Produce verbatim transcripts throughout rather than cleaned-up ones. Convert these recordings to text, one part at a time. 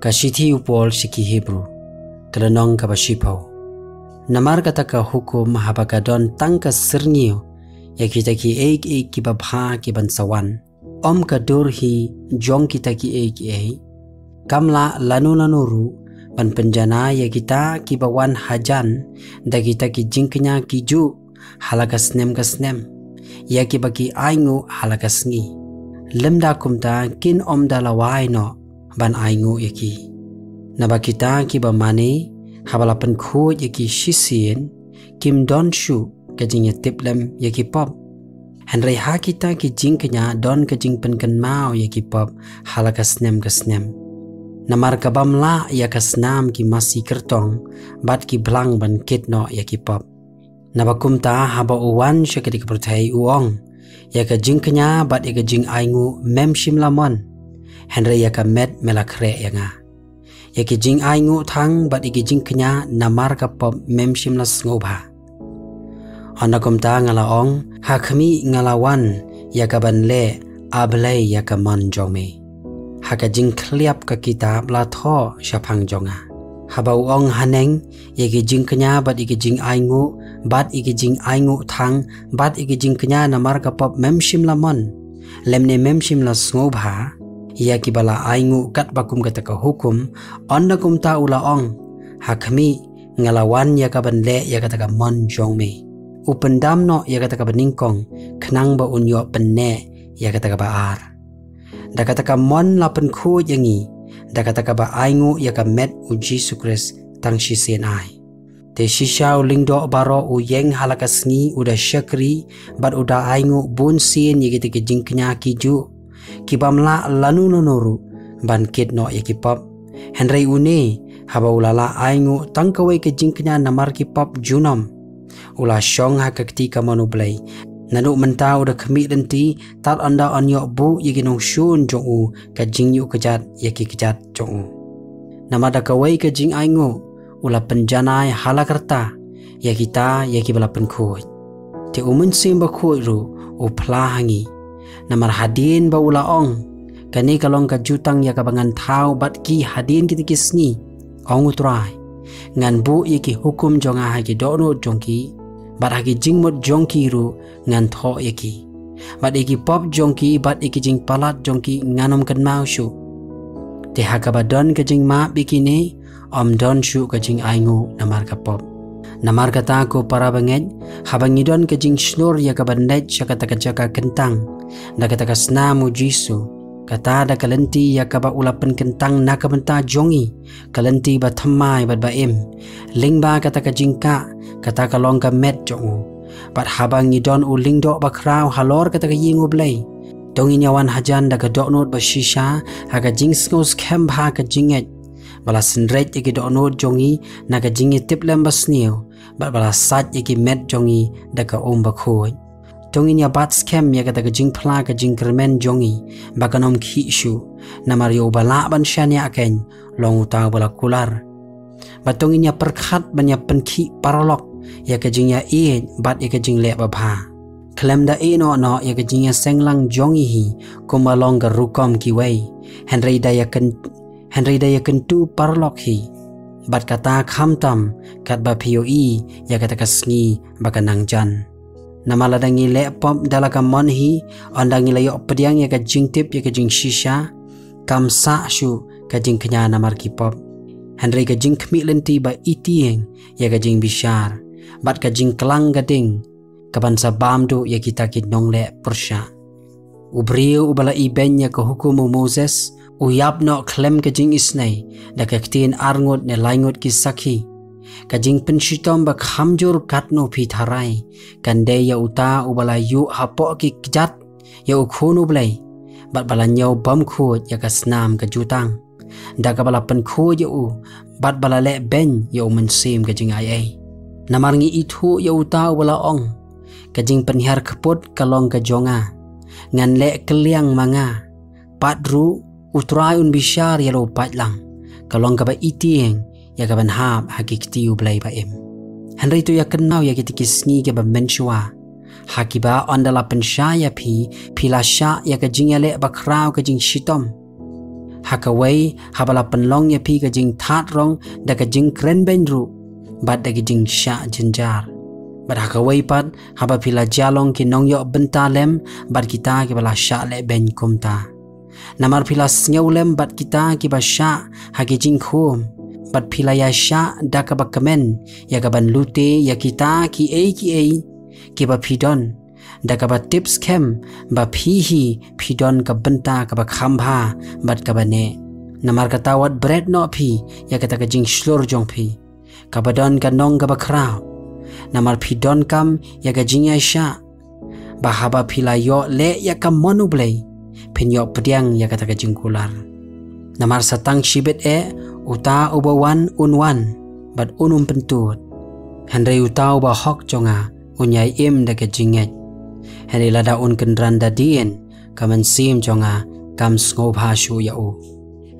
Ka shithi u Paul sha ki Hebru, ka lynnong kaba shiphew. Namar kata ka hukum, haba ka don tang ka syrngiew ïa kita kiei kiei kiba bha kiban sa wan, ym ka dur hi jong kita kiei kiei, kam lah lano lano ruh ban pynjanai ïa kita kiba wan hajan da kita ki jingkñia kijuh ha la ka snem ka snem, ïa kiba ki ainguh ha la ka sngi. Lymda kumta, kin ym da lawei noh ban ainguh ïa ki. Naba kita kiba mane, haba la pynkhuid ïa ki shisien, kim don shuh ka jingïatiplem ïa ki pop. Hynrei ha kita ki jingkñia don ka jingpynkynmaw ïa ki pop ha la ka snem ka snem. Namar ka bym lah ïa ka snam ki masi kyrtong bad ki blang ban kit noh ïa ki pop. Naba kumta, haba u wan sha kane ka pyrthei, u ong, ïa ka jingkñia bad ïa ka jingainguh mem shym la mon, hynrei ïa ka met me la khreh ïa nga. Ïa ki jingainguh thang bad ïa ki jingkñia namar ka pop mem shym la sngewbha. Ynda kumta nga la ong, ha khmih, nga la wan ïa ka ban leh, A Blei, ïa ka mon jong me. Ha ka jingkhliap ka kitab la thoh shaphang jong nga. Haba u ong haneng, ïa ki jingkñia bad ïa ki jingainguh, bad ïa ki jingainguh thang, bad ïa ki jingkñia namar ka pop mem shym la mon, lymne mem shym la sngewbha, ïa kiba la ainguh katba kum kata ka hukum, ynda kumta u la ong, ha khmih, nga la wan ïa ka ban leh ïa kata ka mon jong me. U pyndam noh ïa kata kaba nyngkong, khnang ba un ïoh pynneh ïa kata kaba ar. Da kata ka mon la pynkhuid ïa ngi, da kata kaba ainguh ïa ka met u Jisu Khrist tang shisien ai. Te shisha u lyngdoh baroh u ïeng ha la ka sngi, u da shakri, bad u da ainguh bun sien ïa kita ki jingkñia kijuh, ki bym lah lano lano ruh ban kit noh ïa ki pop. Hynrei une, haba u la lah ainguh tang kawei ka jingkñia namar ki pop junom, u la shong ha ka kti kamon U Blei. Naduh mynta u da khmih lynti, tad ynda yn ïoh buh ïa ki nongshun jong u ka jingïuh kjat ïa ki kjat jong u. Namar da kawei ka jingainguh, u la pynjanai ha la karta ïa kita ïa kiba la pynkhuid. Te u Mynsiem Bakhuid ruh u phla ha ngi. Namar hadien ba u la ong, kane ka long ka jutang ïa kaba ngan thaw bad ki hadien kita ki sngi, ong U Trai. Ngan buh ïa ki hukum jong nga ha ki dohnud jong ki, bad ha ki jingmut jong ki ruh ngan thoh ïa ki. Bad ïa ki pop jong ki bad ïa ki jingpalat jong ki ngan ym kynmaw shuh. Te ha kaba don ka jingmap ïa kine, ym don shuh ka jingainguh namar ka pop. Namar kata, ko para bangeit, haba ngi don ka jingshlur ïa ka ban leit sha kata ka jaka kyntang da kata ka snam u Jisu, kata da ka lynti ïa kaba u la pynkyntang na ka bynta jong ngi, ka lynti bathymmai bad ba-im. Lyngba kata ka jingkah, kata ka long ka met jong u. Bad haba ngi don u lyngdoh bakhraw halor kata ka ïing U Blei, to ngin ïa wan hajan da ka dohnud ba shisha, ha ka jingsngew skhem bha ka jingngeit, ba la synreit ïa ki dohnud jong ngi na ka jingïatiplem basniew, bad ba la sait ïa ki met jong ngi da ka um bakhuid. To ngin ïa bat skhem ïa kata ka jingphla ka jingkyrmen jong ngi, ba kan ym khih shuh. Namar ïa uba lah ban shaniah keiñ, long uta uba la kular. Bad to ngin ïa pyrkhat ban ïa pynkhih paralok ïa ka jingïaieit bad ïa ka jingleh babha. Khlem da ïehnoh noh ïa ka jingïaseng lang jong ngi hi, kumba long ka rukom kiwei. Hynrei da ïa kyn-, hynrei da ïa kyntu paralok hi. Bad kata khamtam katba phi ïohi ïa kata ka sngi ba ka nang jan. Namar lada ngi leh pop da la ka mon hi, ynda ngi la ïoh pdiang ïa ka jingtip ïa ka jingshisha, kam sah shuh ka jingkñia namar ki pop. Hynrei ka jingkhmih lynti ba itieng ïa ka jingbishar, bad ka jingklang ka ding, ka ban sa bam duh ïa kita ki nongleh pyrshah. U briew uba la ibeiñ ïa ka hukum u Moses, u ïap noh khlem ka jingisnei, da ka ktien arngut ne laingut ki sakhi. Ka jingpynshitom ba kham jur katno phi tharai, kan dei ïa uta uba la ïuh hapoh ki kjat ïa u Khun U Blei, bad ba la ñiew bymkhuid ïa ka snam ka jutang, da kaba la pynkhuid ïa u, bad ba la leh beiñ ïa u mynsiem ka jingaiei. Namar ngi ithuh ïa uta uba la ong, ka jingpynhiar kput ka long ka jong nga, ngan leh kylliang ma nga. Pat ruh, U Trai un bishar ïa la u paidlang, ka long kaba itieng ïa ka ban hap ha ki kti U Blei ba-im. Hynrei to ïa kynmaw ïa kita ki sngi kiba mynshuwa, ha kiba ynda la pynshai ïa phi, phi la shah ïa ka jingïaleh bakhraw ka jingshitom. Ha kawei, haba la pynlong ïa phi ka jingthad rong da ka jingkrenbeiñ ruh, bad da ka jingshah jynjar. Bad ha kawei pat, haba phi la jia long ki nongïoh bynta lem bad kita kiba la shah lehbeiñ kumta. Namar phi la sngewlem bad kita kiba shah ha ki jingkhum, bad phi la ïa shah da kaba kmen ïa kaban lute ïa kita kiei kiei kiba phi don, da kaba tip skhem ba phi hi phi don ka bynta kaba kham bha bad kaba neh. Namar kata wat bret noh phi ïa kata ka jingshlur jong phi, kaba don ka nong kaba khraw. Namar phi donkam ïa ka jingïaishah, ba haba phi la ïoh leh ïa ka mon U Blei, phin ïoh pdiang ïa kata ka jingkular. Namar sa tang shibit eh, uta uba wan un wan, bad un um pyntud. Hynrei uta uba hok jong nga, un ïai im da ka jingngeit. Hynrei lada un kynran da dien, ka mynsiem jong nga kam sngewbha shuh ïa u.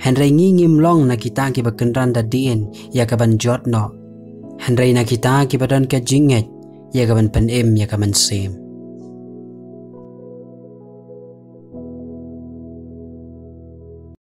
Hynrei ngi ngim long na kita kiba kynran da dien ïa kaban jot noh, hynrei na kita kiba don ka jingngeit ïa kaban pynim ïa ka mynsiem.